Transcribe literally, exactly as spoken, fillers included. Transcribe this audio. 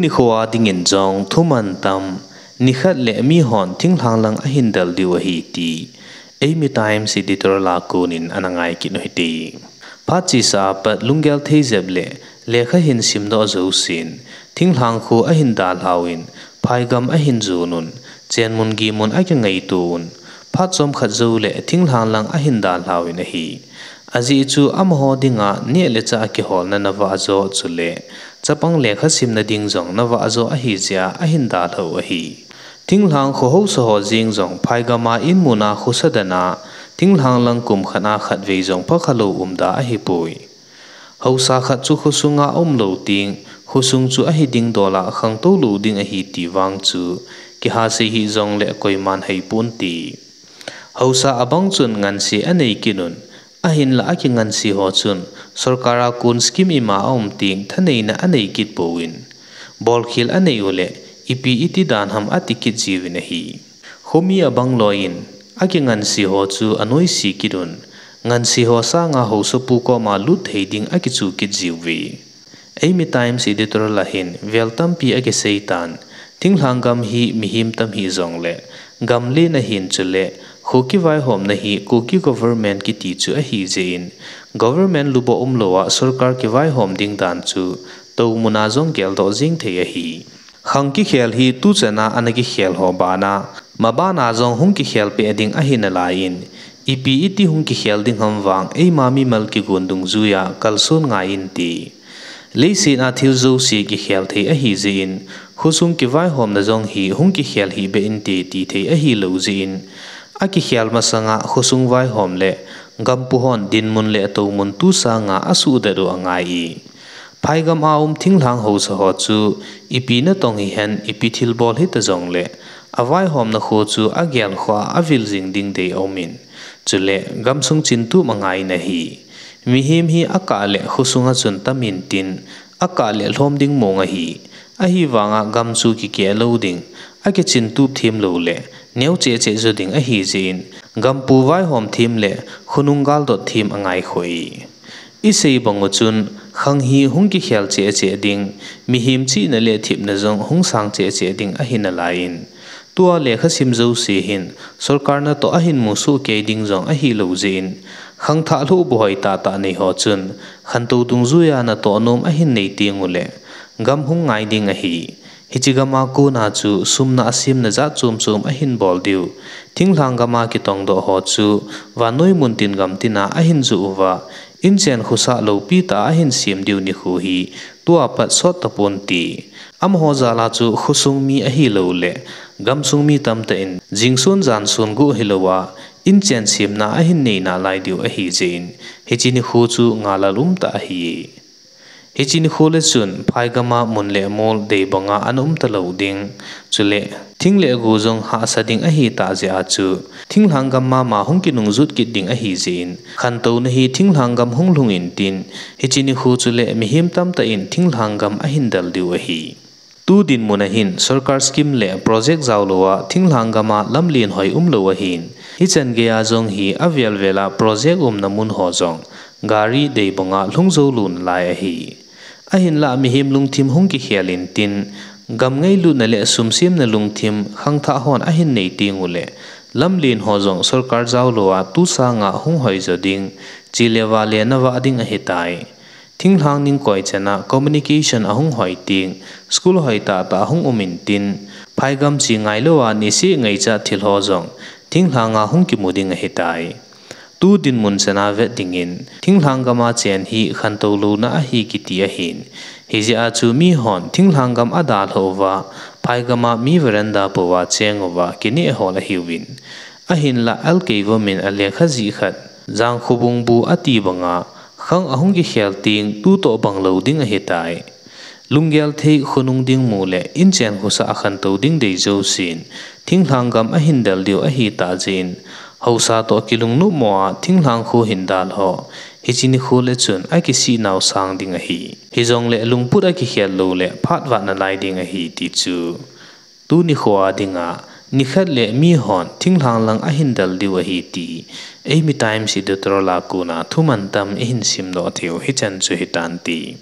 Nikho a dingin jong thuman tam, nikhat le mihon thinglhang lang ahin del diu ahi ti Eimi Times editorial a konin ana ngai kit u hite. Phat chesa a pat lunggel thei jep le lekha hin simdoh jousen, thinglhang kho ahin dalhauvin, phaigam ahin jonun, chenmun gimun akingaitouvin, phat chomkhat jou le thinglhang lang ahin dalhauvin ahi. Ajeh chu amaho dinga neh le chah kiholna navah jo chule chapang lekha simna ding jong navah jo ahi jeh a ahin dalhau ahi. Thinglhang kho haosa ho jeng jong phaigam a inmun a khosa dan a thinglhang lang kum khat a khatvei jong phakhalou umda ahipoi. Haosa khat chu khosunga umlou teng, khosung chu ahi dingdol a khangtou lou ding ahi ti vang chu kiha sei hih jongle koiman heiponte. Haosa abang chun ngansi anei kit un, ahinla akingansi ho chun sorkar a kon scheme ima aum teng thaneina anei kit pouvin, bolkhel anei ule ipi iti dan ham ati kit jiuvin ahi. Khomi abang loiyin akingansi ho chu anoise kit un, ngansi ho sanga haosapu koma lut thei ding akichu kit jiuve. Eimi Times editorial a hin vel tampi akiseitan, thinglhang gam hi mihem tam hih jongle gam len ahin chule kho kivaihomna hi Kuki government kiti chu ahi jeh in, government luboh umlou a sorkar kivaihom ding dan chu toumun a jong geldoh jeng thei ahi. Khang kikhel hi tuchan a ana kikhel ho bana, maban a jong hung kikhel peh ding ahi nalaiyin, ipi iti hung kikhel ding ham vang eima mimal kigon dungjuia kalson ngai inte. Leiset a thil jouse kikhel thei ahi jeh in, khosung kivaihomna jong hi hung kikhel hih beh inte ti thei ahilou jeh in, akikhel masanga khosung vaihom le gampu hon dinmun le toumun tu sanga asuhdet u angai e. Phaigam a um thinglhang haosa ho chu ipi natong hihen, ipi thilbol hita jongle avaihomna kho chu agel khoa avil jing ding dei aumin, chule gamsung chintup angai in ahi. Mihem hi akah le khosunga chun tam intin, akah le lhom ding mong ahi. Ahivanga gam chu kikeh lou ding, akichintup them loule neo cheh cheh jo ding ahi jeh in, gampu vaihom them le khonung galdot them angaikhoh e. Isei bang u chun, khang hi hung kikhel cheh cheh ding, mihem chihna le thepna jong hung sang cheh cheh ding ahi nalaiyin, tua lekha sim jouse hin sorkar natoh ahin musoh kei ding jong ahilou jeh in, khangthah lhuh bu hoi tahtah nei ho chun khantou dungjuia natoh nom ahin nei teng ule gam hung ngai ding ahi. Hiche gam a kona chu sum na asemna jat chom chom ahin bol diu, thinglhang gam a kitongdoh ho chu vannoi muntin gamtin a ahin joh uva, inchen khosah loupi tah a ahin sem diu nikho hi tua pat sot taponte. Amaho jal a chu khosung mi ahiloule gamsung mi tamtah in jingson janson guh hilouva, inchen semna ahin nei nalai diu ahi jeh in, hiche nikho chu ngalal umtah ahi. Hiche nikho le chun phaigam a mun le mol dei banga ana um talou ding, chule thing le go jong hahsa ding ahitah jeh a chu, thinglhang gam mama hung kinungjut kit ding ahi jeh in, khantouna hi thinglhang gam hung lhung intin, hiche nikho chule mihem tamtah in thinglhang gam ahin del diu ahi. Tu dinmun a hin sorkar scheme le project jaolouva thinglhang gam a lamlen hoi umlou ahin, hichan geiya jong hi avel vel a project umna mun ho jong gari dei banga lhung jou lou nalai ahi. Ahinlah mihem lungthim hung kikhel intin, gam ngailutna le sum semna lungthim khangthah hon ahin nei tengule, lamlen ho jong sorkar jaolouva tu sanga hung hoi jo ding, chele vale navah ding ahitai. Thinglhang ningkoi chan a communication ahung hoi teng, school hoi tahtah ahung um intin, phaigam che ngailouva niseh ngaicha thil ho jong thinglhang a hung kimu ding ahitai. Tu dinmun chan a vet dingin, thinglhang gam a chen hi khantou louna ahi kiti ahin, hijeh a chu mihon thinglhang gam adalhah uva, phaigam a mi veranda pouva cheng uva kineh hol ahiuvin. Ahinlah L K Vom in alekha jih khat, Jangkhobung bu ati banga, khang ahung kikhel teng tutoh banglou ding ahitai. Lunggel thei khonung ding mu le inchen khosah akhantou ding dei jousen, thinglhang gam ahin del diu ahitah jeh in, haosa toh kilungnop mo a thinglhang kho hin dalhah, hiche nikho le chun akisih nau sang ding ahi. Hijongle lungput akikhel loule phat vat nalai ding ahi ti chu. Tu nikho a dinga, nikhat le mihon thinglhang lang ahin del diu ahi ti, Eimi Times editorial a kona thuman tam ihin simdoh theiu hichan chu hitante.